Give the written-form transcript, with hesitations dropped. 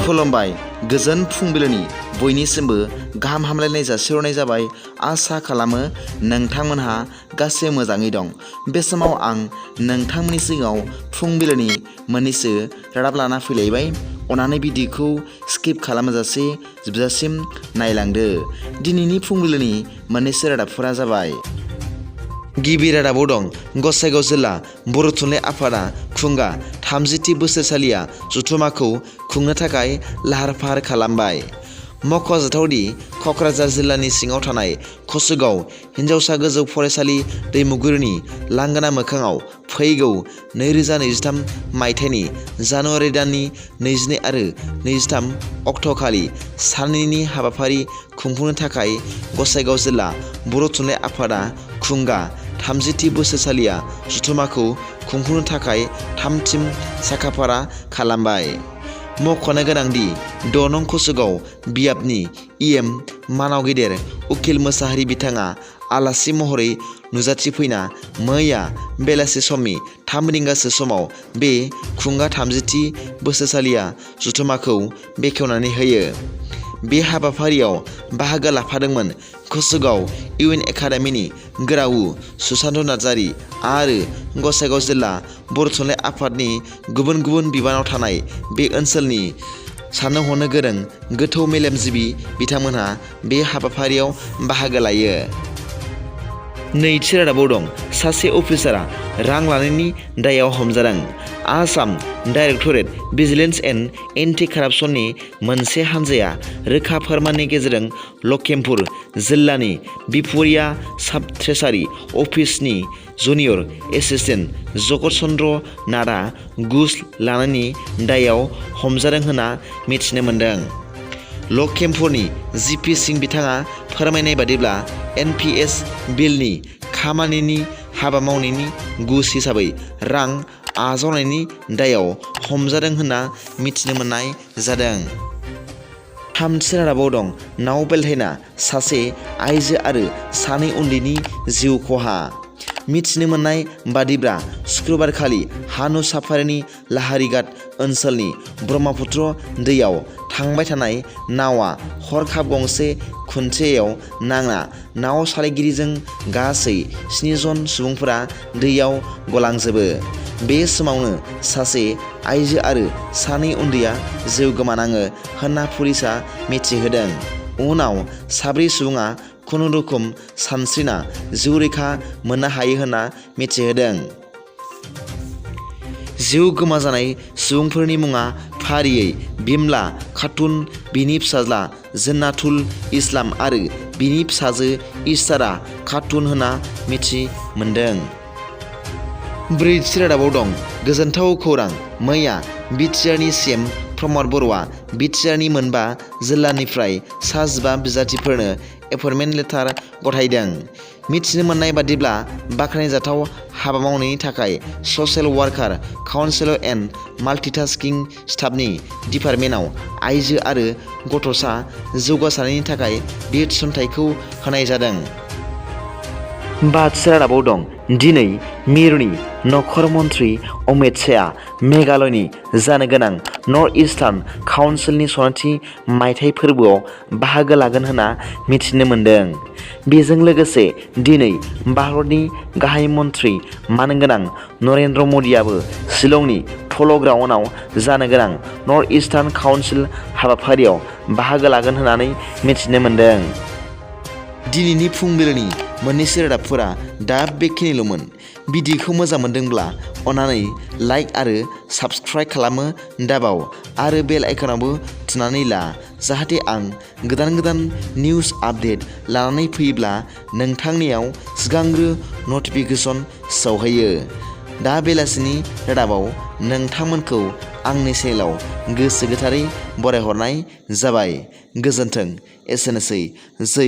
खुलुमबाय गोजोन फुंबिलिनि बयनिसिमबो गाहाम हामलायनाय जासिहरनाय जाबाय। आसा खालामो नोंथांमोनहा गासै मोजाङै दं। बे समाव आं नोंथांमोननि सिगाङाव फुंबिलिनि मोननैसो रादाब लाना फैलायबाय। अनानै भिडिअखौ स्किप खालामाजासे जोबजासिम नायलांदो। दिनैनि फुंबिलिनि मोननैसो रादाबफोरा जाबाय। गिबि रादाबाव दं गसाइगाव जिल्ला बर' थुनलाइ आफादा खुंगा 30थि बोसोरसालिया जथुम्माखौ खुंनो थाखाय लाहार फाहार खालामबाय। मख'जाथावदि क'क्राझार जिल्लानि सिङाव थानाय कसुगाव हिनजावसा गोजौ फरायसालि दैमुगुरिनि लांगोना मोखाङाव फैगौ 2023 मायथाइनि जानुवारि दाननि 22 आरो 23 अक्ट'खालि साननैनि हाबाफारि खुंफुंनो थाखाय गसाइगाव जिल्ला बर' थुनलाइ आफादा खुंगा 30थि बोसोरसालिया जथुम्माखौ खुंफुंनो थाखाय थाम-थिम साखाफारा खालामबाय। मख'नो गोनांदि 6 नं कसुगाव बियाबनि इएम मानाव गेदेर उकिल मोसाहारि बिथाङा आलासि महरै नुजाथिफैना मैया बेलासि समनि 3 रिंगासो समाव बे खुंगा 30थि बोसोरसालिया जथुम्माखौ बेखेवनानै होयो। बे हाबाफारियाव बाहागो लाफादोंमोन कसुगाव इउएन एकाडेमिनि गोरावु सुशान्त नार्जारी आरो गसाइगाव जिल्ला बर' थुनलाइ आफादनि गुबुन गुबुन बिबानाव थानाय बे ओनसोलनि साननो हनो गोरों गोथौ मेलेमजिबि बिथांमोनहा बे हाबाफारियाव बाहागो लायो। नैथि रादाबाव दं सासे अफिसारा रां लानायनि दायाव हमजादों। Assam directorate vigilance and anti कारापसननि मोनसे हानजाया रोखा फोरमाननि गेजेरजों लखिमपुर जिल्लानि बिपुरिया साब ट्रेजारि अफिसनि जुनियर एसिस्टेन्ट जगत चन्द्र नाथआ घुस लानायनि दायाव हमजादों होनना मिथिनो मोन्दों। लखिमपुरनि जिपि सिं बिथाङा फोरमायनाय बादिब्ला एनपिएस बिलनि खामानिनि हाबा मावनायनि घुस हिसाबै रां आजावनायनि दायाव हमजादों होनना मिथिनो मोननाय जादों। थामथि रादाबाव दं नाव बेलथायना सासे आइजो आरो 2 उन्दैनि जिउ खहा। मिथिनो मोननाय बादिब्ला शुक्रबारखालि हानु साफारिनि लाहारिघाट ओनसोलनि ब्रह्मपुत्र दैयाव थांबाय थानाय नावआ हरखाब गंसे खुन्थियायाव नांना नाव सालायगिरिजों गासै 7 जन सुबुंफोरा दैयाव गलांजोबो। बे समावनो सासे आइजो आरो 2 उन्दैया जिउ गोमानाङो होनना पुलिसआ मिथिहोदों। उनाव 4 सुबुङा खुनुरुखुम सानस्रिना जिउ रैखा मोननो हायो होनना मिथिहोदों। जिउ गोमाजानाय सुबुंफोरनि मुङा फारियै बिमला खातुन, बिनि फिसाज्ला जन्नातुल इस्लाम आरो बिनि फिसाजो इस्तारा खातुन होनना मिथि मोन्दों। ब्रैथि रादाबाव दं गोजोनथाव खौरां मैया बिटिआरनि सिएम प्रमद बर'आ बिटिआरनि मोनबा जिल्लानिफ्राय 15 बिजाथिफोरनो एपइन्टमेन्ट लेटार गथायदों। मिथिनो मोननाय बादिब्ला बाख्नायजाथाव हाबा मावनायनि थाखाय ससियेल वार्कार काउन्सिलर एन्ड माल्टिटास्किं स्टाफनि डिपार्टमेन्टआव आइजो आरो गथ'सा जौगासारनायनि थाखाय बे थिसनथाइखौ होनाय जादों। बाथि रादाबाव दं दिनै मिरुनि नखर मन्त्रि अमित शाहआ मेघालयनि जानो गोनां नर्थ इस्टार्न काउन्सिलनि सनाथि मायथाइ फोरबोआव बाहागो लागोन होनना मिथिनो मोन्दों। बेजों लोगोसे दिनै भारतनि गाहाय मन्त्रि मानगोनां नरेन्द्र मदिआबो शिलंनि पल' ग्राउन्डआव जानो गोनां नर्थ इस्टार्न काउन्सिल हाबाफारियाव बाहागो लागोन होननानै मिथिनो मोन्दों। दिनैनि फुंबिलिनि मोननैसो रादाबफोरा दा बेखिनिल'मोन। भिडिअखौ मोजां मोनदोंब्ला अननानै लाइक आरो साबस्क्राइब खालामो दाबाव आरो बेल आइकनावबो थुनानै ला जाहाथे आं गोदान गोदान निउस आपडेट लानानै फैयोब्ला नोंथांनियाव सिगांग्रो नटिफिकेसन सौहैयो। दा बेलासिनि रादाबाव नोंथांमोनखौ आंनि चेनेलाव गोसो गोथारै बरायहरनाय जाबाय। गोजोन्थों। एसेनोसै। जै